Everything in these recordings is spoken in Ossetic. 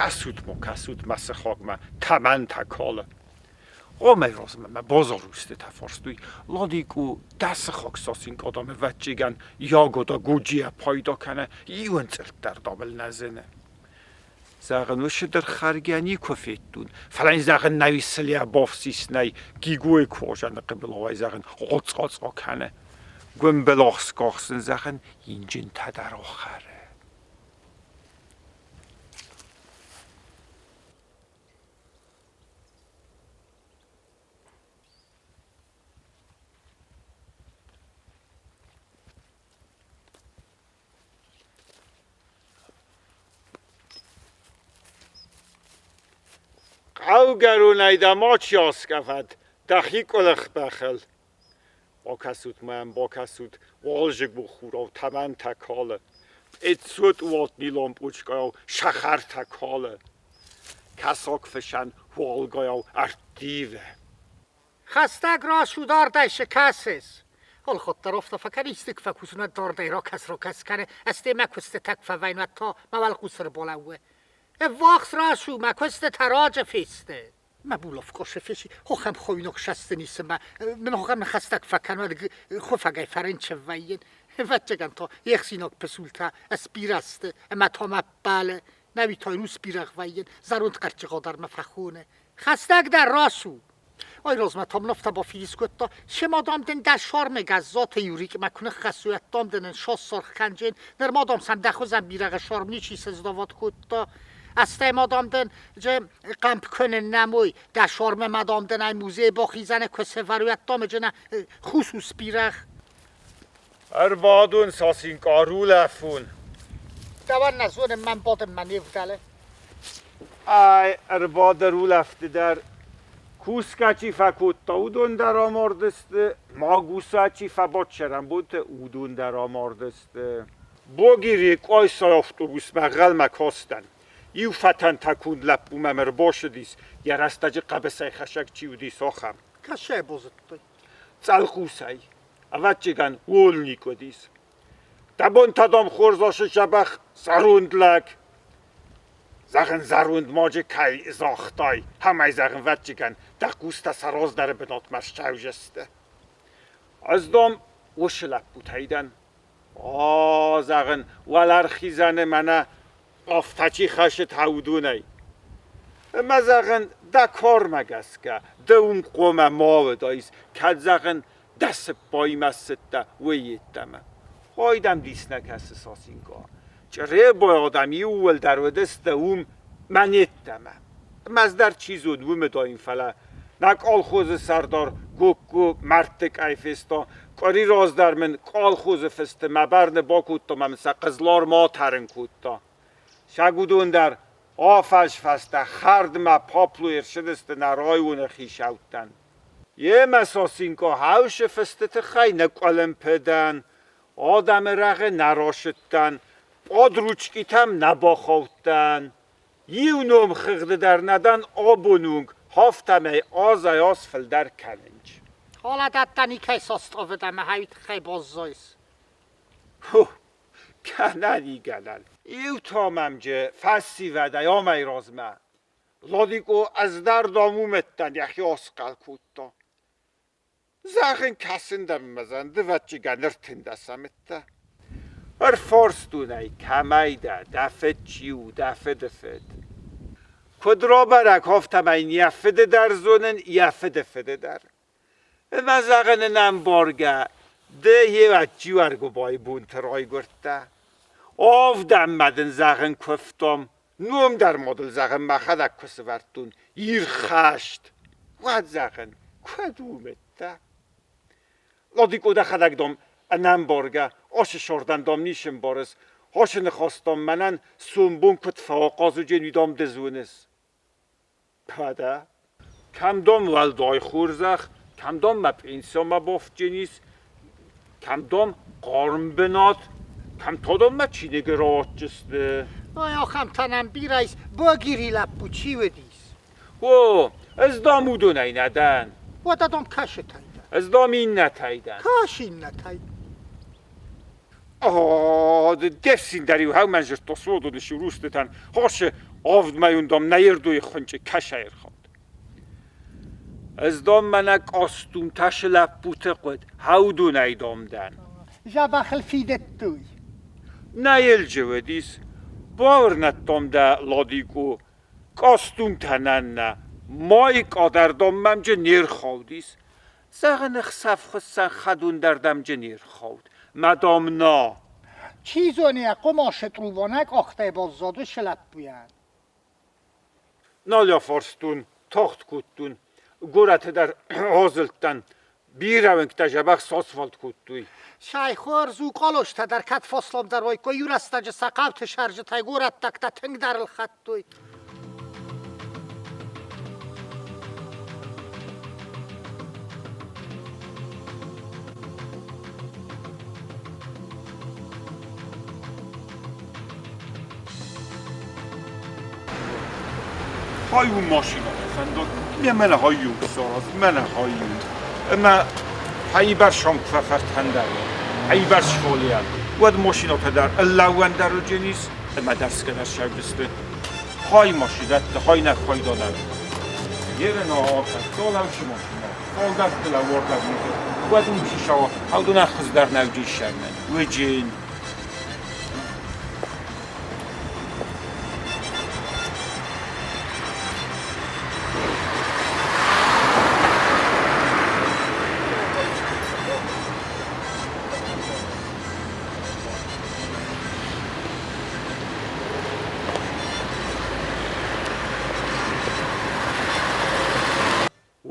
Кӕсут-ма, кӕсут мӕ сыхагмӕ, тӕмӕнтӕ калы. Омӕй размӕ мӕ базар устытӕ фарстой, Ладикъо, дӕ сыхаг Сасинкъа дам, ӕвӕццӕгӕн, Ягода Годжийӕ пайда кӕны, иу ӕнцъылд дӕр дам ыл нӕ зыны. Зӕгъын, уыцы дӕр хӕргӕ никуы федтон, фӕлӕ йын зӕгъын, нӕуи сылӕ бафсис нӕй, Гигойы куазӕны хъыбылауӕй зӕгъын, гоцъ-гоцъо кӕны. Гуымбыл ӕхсгӕхсын, зӕгъын, инджынтӕ дӕр ахӕры. Хъӕугӕронӕй дӕ мачи аскъӕфӕд дӕхи къуылых бӕхыл. Бакӕсут мӕм, бакӕсут, уалдзыгон хурау тӕмӕнтӕ калы. Пъеццот уат нилон пъучкъайау сахартӕ калы. Кӕсаг фысӕн уалгайау ӕрттивы. Хӕстӕг рацу дардӕй цы кӕсыс? Ӕлхъыддӕр афтӕ фӕкӕнис фӕкусынӕн дардӕй ракӕс-ракӕс кӕны, ӕсте мӕ куыстытӕ куы фӕвӕййын, уӕд та мӕ уӕлхъус ӕрбалӕууы. Ӕввахс рацу, мӕ куыстытӕ раджы фесты. Мӕ булавкъосы феси, хохӕм хойнаг сӕстыни цымӕ, мын хохӕм хӕстӕг фӕкӕн, уӕд хуыфӕгӕй фӕрынчын вӕййын. Ӕвӕццӕгӕн та йе хсинаг пысултӕ сбирӕ сты ӕмӕ та мӕ ппӕлы. Нӕуи та йын ус бирӕгъ вӕййын, зӕронд хъӕрчыгъа дӕр мӕ фӕхоны. Хӕстӕгдӕр рацу! Ай размӕ та мын афтӕ бафидис кодта, Семӕ, дам, дын дӕ сармӕ Гӕззаты Юрикмӕ куы ныххӕссой, уӕд, дам, дын ын сассаргъ кӕнджын, нырма, дам, сӕм дӕ хуызӕн бирӕгъы сарм ничи сыздавад кодта. Ӕстӕй ма, дам, дын же хъӕмп куы ныннӕмой, дӕ сармӕ ма, дам, дын ӕй музейы бахизӕны куы сӕвӕрой, уӕд, дам, ыджы нӕ хус ус бирӕгъ. Ӕрбадун Сасинкъа ӕрулӕфун. Дӕуӕн нӕ зонын, мӕн бадынмӕ не вдӕлы. Ай ӕрбадӕр улӕфты дӕр кусгӕ чи фӕкодта, уыдон дӕр амардысты, магуса чи фӕбадт цӕрӕнбонты, уыдон дӕр амардысты. Богири къуайсай автобусмӕ ӕнхъӕлмӕ кастӕн. Иу фӕтӕнтӕконд лӕппу мӕм ӕрбацыдис, йӕ рӕстӕджы хъӕбысӕйхӕцӕг чи уыдис, ахӕм. Кӕсӕй базыдтай? Цӕлхъусӕй. Ӕвӕццӕгӕн, ууыл никуы уыдис. Дӕ бонтӕ, дам, хорз ацы дзӕбӕх зӕронд лӕг. Зӕгъын, зӕронд маджы кӕй загътай, амӕй зӕгъын, ӕвӕццӕгӕн, дӕ хъустӕ сӕ раздӕры бынатмӕ ссӕудзысты. Ӕз, дам, уыцы лӕппутӕй дӕн. О, зӕгъын, уӕлархизӕны мӕнӕ афтӕ чи хӕссы уыдонӕй. Ӕмӕ, зӕгъын, дӕ кармӕ гӕсгӕ ды уым хъуамӕ ма уыдаис, кӕд, зӕгъын, дӕ цыппаимӕ ссыдтӕ, уый йеддӕмӕ. Ой, дӕм дис нӕ кӕсы, Сасинкъа. Чъребой адӕм иууылдӕр уыдысты уым мӕн йеддӕмӕ. Ӕмӕ ӕз дӕр чи зоны, уым уыдаин, фӕлӕ нӕ колхозы сӕрдар Гокко мӕрдты кӕй феста, къуыри раздӕр мын колхозы фысты мӕ бӕрны бакодта ӕмӕ мын сӕ Хъызлар ма атӕрын кодта. Сӕгуыдон дӕр афӕдз фӕстӕ хӕрдмӕ паплойы ӕрцыдысты нӕ районы хицӕуттӕн. Йемӕ Сосинко хаусы фысты тыххӕй нӕ къуылымпы дӕн, адӕмы рӕгъы нӕ рацыдтӕн, подручкитӕм нӕ бахаудтӕн. Иу номхыгъды дӕр нӕ дӕн абоны онг, афтӕмӕй азӕй-аз фылдӕр кӕнынц. Аладӕттӕ никӕй састъовыд ӕмӕ хӕй тыххӕй баззайыс. Хо, гӕнӕн и гӕнӕн. Иу та мӕм джы фӕсивӕдӕй амӕй размӕ Ладикъо ӕз дӕр дам уымӕттӕн йӕхи асхъӕл кодта. Зӕгъын, кӕсын дӕм мӕ зӕндывӕдджыгӕн ӕртындӕс амыдта. Ӕрфарстон ӕй, кӕмӕй дӕ, дӕ фыд чи у, дӕ фыды фыд. Куыд рабӕрӕг, афтӕмӕй йӕ фыды дӕр зонын, йӕ фыды фыды дӕр. Ӕмӕ зӕгъын ӕнӕмбаргӕ, ды йе ӕдджиуӕргуыбайы бонты райгуырдтӕ. Авдӕнмӕ дын зӕгъын куывтам, ном дӕр ма дыл зӕгъын мӕхӕдӕг куы сывӕрдтон, ирхӕст. Уӕд зӕгъын, куыд у мыдта? Ладикъо дӕхӕдӕг дам ӕнӕмбаргӕ, ацы сордӕн дам ницы мбарыс, ацы ныхас дам мӕнӕн сомбон куыд фӕахъаз уыдзӕн, уый дам ды зоныс. Кӕдӕ? Кӕм дам уӕлдай хорзӕх, кӕм дам мӕ пенсиомӕ бафтджын ис, кӕм дам хъарм бынат, кӕм та дам мӕ чиныг ратдзысты. Ой, ахӕмтӕ нӕм бирӕ ис, Богири лӕппу чи уыдис? О, ӕз дам уыдонӕй нӕ дӕн. Уӕдӕ дам кӕсытӕй дӕн. Ӕз дам иннӕтӕй дӕн. Кӕс иннӕтӕй. О, де фсин дӕр-иу хӕумӕн зыдта суадоны сиу рустытӕн. Хосы. Авд мӕйон, дам, нӕ ердойы хуынчъы кӕсӕй ӕрхауд. Ӕз, дам, мӕнӕ костюмтӕ лӕппуты хъуыд, хӕудонӕй, дам, дӕн. Дзӕбӕхыл фидыдтой. Нӕ елджы уыдис, бауырнӕдтон дӕ, Ладикъо, костюмтӕ нӕ, мӕй къадӕр, дам, мӕмджы не рхаудис. Зӕгъын, ӕхсӕвхуыссӕн хӕдон дӕр дӕмджы не рхауд. Мадам, на. Чи зоны, йӕ хъуымацы трубонӕ къӕхтӕй баззад уыцы лӕппуйӕн. Нал йӕ фарстон, тагъд кодтон. Горӕты дӕр азылдтӕн. Бирӕ уынгтӕ дзӕбӕх сасфальт кодтой. Цӕй хорз у, къалостӕ дӕр кӕд фӕсламдӕр уаиккой, иу рӕстӕджы сӕ хъӕуты сӕрджытӕй горӕттӕгтӕ тынгдӕр ӕлхӕдтой. Хай у машинӕты фӕндаг, ме мӕнӕ хаййунг сараз, мӕнӕ хаййунг. Ӕмӕ хайбар шанкфӕфӕртӕндӕр, хайбар сфолиан. Уӕд машинӕтӕ дӕр ӕрлӕууӕн дӕр уыджынис, ӕмӕ дӕрсгӕ дӕр сӕвдысты. Хай машинӕтты, хай нӕ хайданӕн. Ерена акӕттолӕвсы машинӕ, фалдӕтты лӕуордӕг уӕд уым сисауа, хӕудонӕ хуыздӕр нӕуджиссӕгнӕн, уыджын.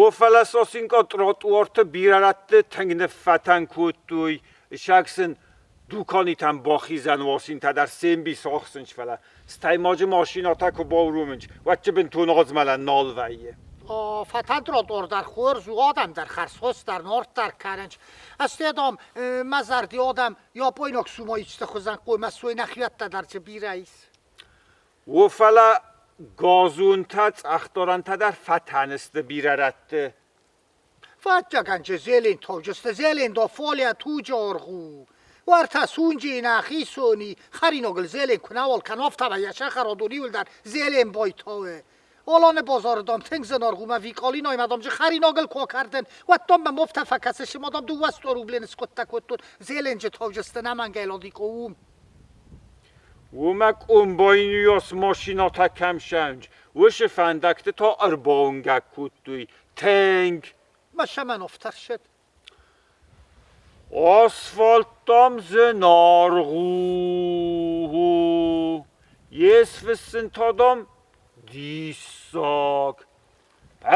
О, фӕлӕ Сосинко тротуарты бирӕ рӕтты тынг ныффӕтӕн кодтой, саг сын дуканитӕм бахизӕн уасинтӕ дӕр се мбис ахсынц, фӕлӕ стӕй маджы машинӕтӕ куы бауромынц, уӕд дзы бынтон азмӕлӕн нал вӕййы. О, фӕтӕн тротуар дӕр хорз у, адӕм дӕр хӕрзхос дӕр, нард дӕр кӕнынц. Ӕз дам, мӕ зӕрди адӕм япойнаг сумоисты хуызӕн хъуамӕ суой, нӕхиуӕттӕ дӕр дзы бирӕ ис. О, фӕлӕ газонтӕ, цъӕхдарӕнтӕ дӕр фӕтӕн сты бирӕ рӕтты. Фӕтчагӕнчы зелен тоджысты, зелен до фолия туджы аргъ у. Уӕртӕ сунджи нӕхицони хӕринагыл зелен куы нӕуал кӕна, афтӕмӕй йӕ сӕхӕрадон иуылдӕр зелен байтауы. Аланы базары, дам, тынг зынаргъ у мӕ Викъалиноймӕ, дам, хӕринагыл куы акӕрдын, уӕд, дам, мӕм афтӕ фӕкӕсы, цыма, дам, 200 рублен скъуыдтӕ кодтон, зеленджы тоджысты нӕмӕнгӕй Ладикъо уым. Уымӕ комбайныйас машинӕтӕ кӕм сӕнч, уыцы фӕндӕгты та ӕрбауынгӕг кодтой тынг. Ма цӕмӕн ӕфтӕрсӕд? Асфальт, дам, зынаргъ у. Йе сфыссын та, дам, диссаг.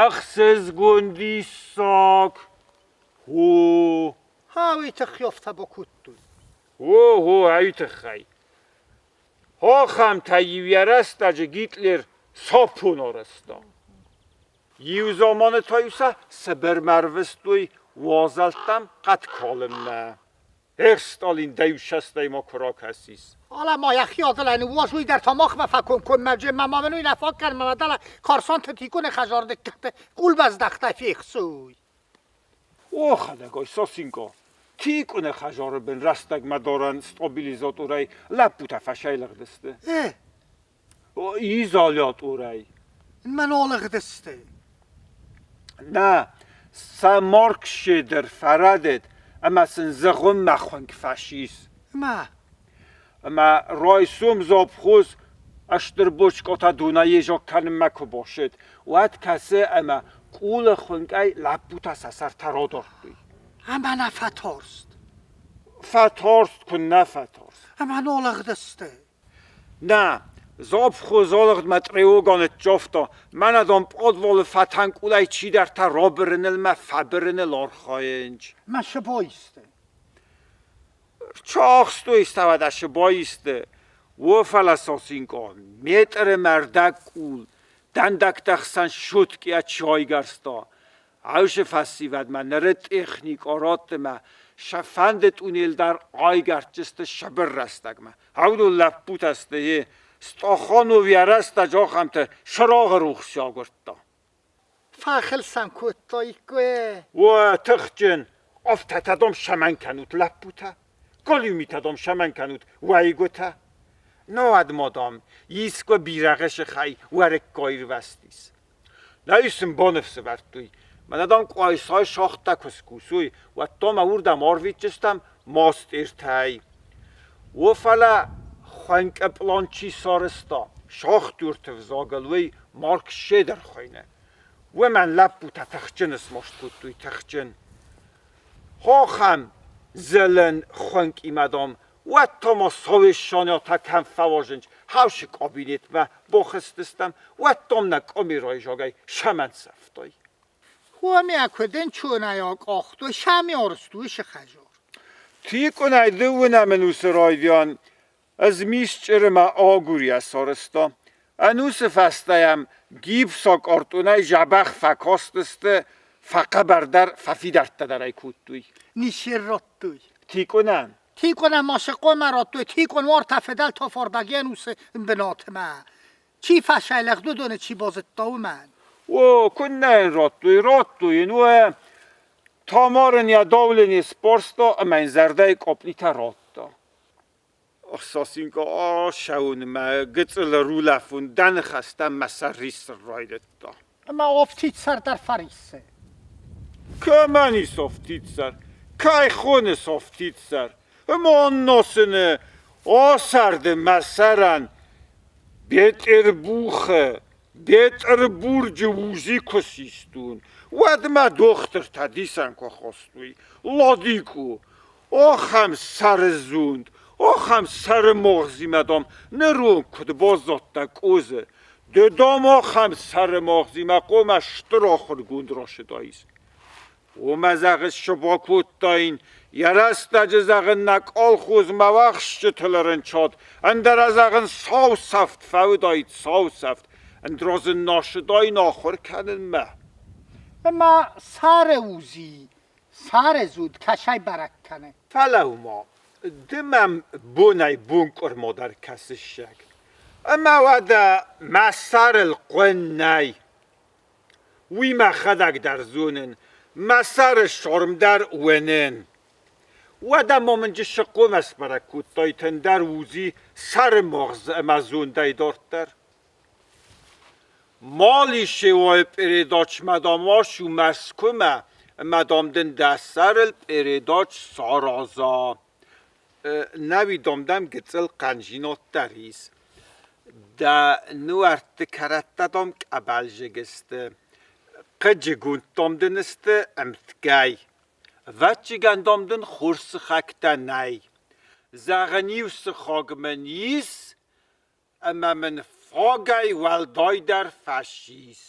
Ӕхсызгон диссаг. Хо. Ха, уый тыххӕй афтӕ бакодтой. О-о, ай тыххӕй. Ахӕмтӕ-иу йӕ рӕстӕджы Гитлер сапон арӕзта. Иу заманы та-иу сӕ Сыбырмӕ ӕрвыстой уазӕлттӕм хъӕд калынмӕ. Эх, Сталин, дӕ-иу сӕстӕй ма куы ракӕсис. Алӕ ма йӕхи адылӕн ныууас, уый дӕр та махмӕ фӕкомкоммӕ, мӕ ма мын уый нӕ фаг кӕны, мӕ дӕлӕ Карсанты Тиконы хӕзардыккӕгты къулбӕздӕхтӕй фехсой. О, хӕдӕгай, Сосинко, Тикъуны хӕдзары бын рӕстӕгмӕ дарӕн стабилизаторӕй лӕппутӕ фӕсӕйлыгъдысты. Э? Изолятурӕй. Мӕн алыгъдысты. Нӕ, сӕ маркщедр фӕрӕдыд ӕмӕ сын зыгъуыммӕ хуынкъ фӕцис. Ма? Ӕмӕ райсом завхоз стыр боцкъотӕ донӕй кӕнынмӕ куы бацыд, уӕд кӕсы ӕмӕ къулы хуынкъӕй лӕппутӕ сӕ сӕртӕ радардтой. Ӕмӕ нӕ фӕтарст? Фӕтарст, куыннӕ фӕтарст. Ӕмӕ налыгъдысты? Нӕ, завхоз алыгъдмӕ тревогӕ ныццавта, мӕнӕ, дам, пъадвалы фӕтӕн къулӕй чидӕртӕ рабырыныл мӕ фӕбырыныл архайынц. Мӕ сыбайсты. Рцахстой сӕ сыбайсты. О, фӕлӕ Сосинко, метры мӕрдӕг къул, дӕндӕгты хсӕн суткъйӕ чи айгӕрста, Аусы фӕсивӕдмӕ ныры техникӕ радтымӕ сӕ фӕнды тъунел дӕр айгӕрддзысты сабыр рӕстӕгмӕ. Аудон лӕппутӕ сты, е Стаханов йӕ рӕстӕджы ахӕмты цырагъы рухс агуырдта. Фӕхыл сӕм кодтаиккой. Уӕ, тыхджын, афтӕтӕ, дам, сӕмӕн кӕнут, лӕппутӕ. Галиу митӕ, дам, сӕмӕн кӕнут, уӕйгуытӕ. Науӕд ма, дам, искуы бирӕгъы сыхӕй уӕрыкк аирвӕзтис. Нӕ сын баныфс ӕвӕрдтой, мӕнӕ, дам, Къуайсайы шахтӕ куы скусой, уӕд, дам, уырдӕм арвитдзыстӕм мастертӕй. О, фӕлӕ хуӕнкъы пълан чи сарӕзта, шахтерты взагыл уый Марк Шедер хуыйны. Уымӕн лӕппутӕ тыхджын смаст кодтой, тыхджын. Хохӕн зелен хуӕнкъимӕ, дам, уӕд та ма совещаниятӕ кӕм фӕуазынц, хаусы кабинетмӕ бахызтыстӕм, уӕд, дам, нӕ къамерайы загӕй сӕмӕн сӕфтай. Хуамиа куыдын чонӕй акъахтой, сӕми арызтой сыхӕзор. Тикъунӕй дыууынӕм ӕнусы райдиан ӕз мисчъырымӕ агурийӕ сарӕзта. Ӕнусы фӕстӕ йӕм гипсаг артъонӕй дзӕбӕх фӕкастысты, фӕхъӕбӕрдӕр, фӕфидӕрттӕдӕр ӕй кодтой. Нисеррадтой. Тикъунӕн? Тикъунӕн ма сыкъомӕ радтой, тикъун уартӕ фыдӕлтӕ фардӕг ӕнусы бынатмӕ. Чи фӕсайлӕгъд, уыдоны чи базыдта, уымӕн. О, куыннӕ йын радтой, радтой йын, уӕ Тамар ын йӕ давление сбарста ӕмӕ йын зӕрдӕйы къопнитӕ радта. Ӕхсасинка ацӕуынмӕ гыццыл ӕрулӕфон, дӕ ныхӕстӕм мӕ сӕр риссын райдыдта. Ӕмӕ афтид сӕр дӕр фӕриссы. Кӕмӕн ис афтид сӕр? Кӕй хоныс афтид сӕр? Ӕмӕ аннасыны асӕрды мӕ сӕрӕн Бетъырбухы, Бетъырбурджы УЗИ куы систон, уӕд мӕ дохтыртӕ дисӕн куы хастой, Ладикъо, Ахӕм сӕрызонд, ахӕм сӕрымагъзимӕ, дам, ныронг куыд баззадтӕ къозы? Ды, дам, ахӕм сӕрымагъзимӕ хъуамӕ стыр ахуыргонд рацыдаис. Уымӕ, зӕгъыс, цы бакодтаин, йӕ рӕстӕджы, зӕгъын, нӕ колхозмӕ уӕхсчытыл ӕрӕнцад, ӕндӕра, зӕгъын, сау сӕфт фӕуыдаид, сау сӕфт, ӕндӕра дзы насыдаин ахуыр кӕнынмӕ. Ӕмӕ сӕры узи Сарӕзут, кӕсӕй бӕрӕг кӕны. Фӕлӕуу-ма, ды мӕм бонӕй-бон къуырмадӕр кӕсыс, Ӕмӕ уӕдӕ мӕ сӕрыл хъуын нӕй. Уый мӕхӕдӕг дӕр зонын, мӕ сӕры сорм дӕр уынын. Уӕдӕ ма мын джысыхъомӕ сбӕрӕг кодтай тӕндӕр узи сӕры магъз ӕмӕ зондӕй дарддӕр. Малишевайы передачмӕ, дам, ацу Мӕскуымӕ ӕмӕ, дам, дын дӕ сӕрыл передач сараза. Нӕуи, дам, дӕм гыццыл хъӕнжинот дӕр ис. Дӕ нуӕртты кӕрӕттӕ, дам, къӕбӕлзыг сты. Хъыджыгонд, дам, дын сты ӕмткӕй. Ӕвӕццӕгӕн, дам, дын хорз сыхӕгтӕ нӕй. Зӕгъын-иу сыхаг мын ис, ӕмӕ мын фагӕй уӕлдайдӕр фӕцис.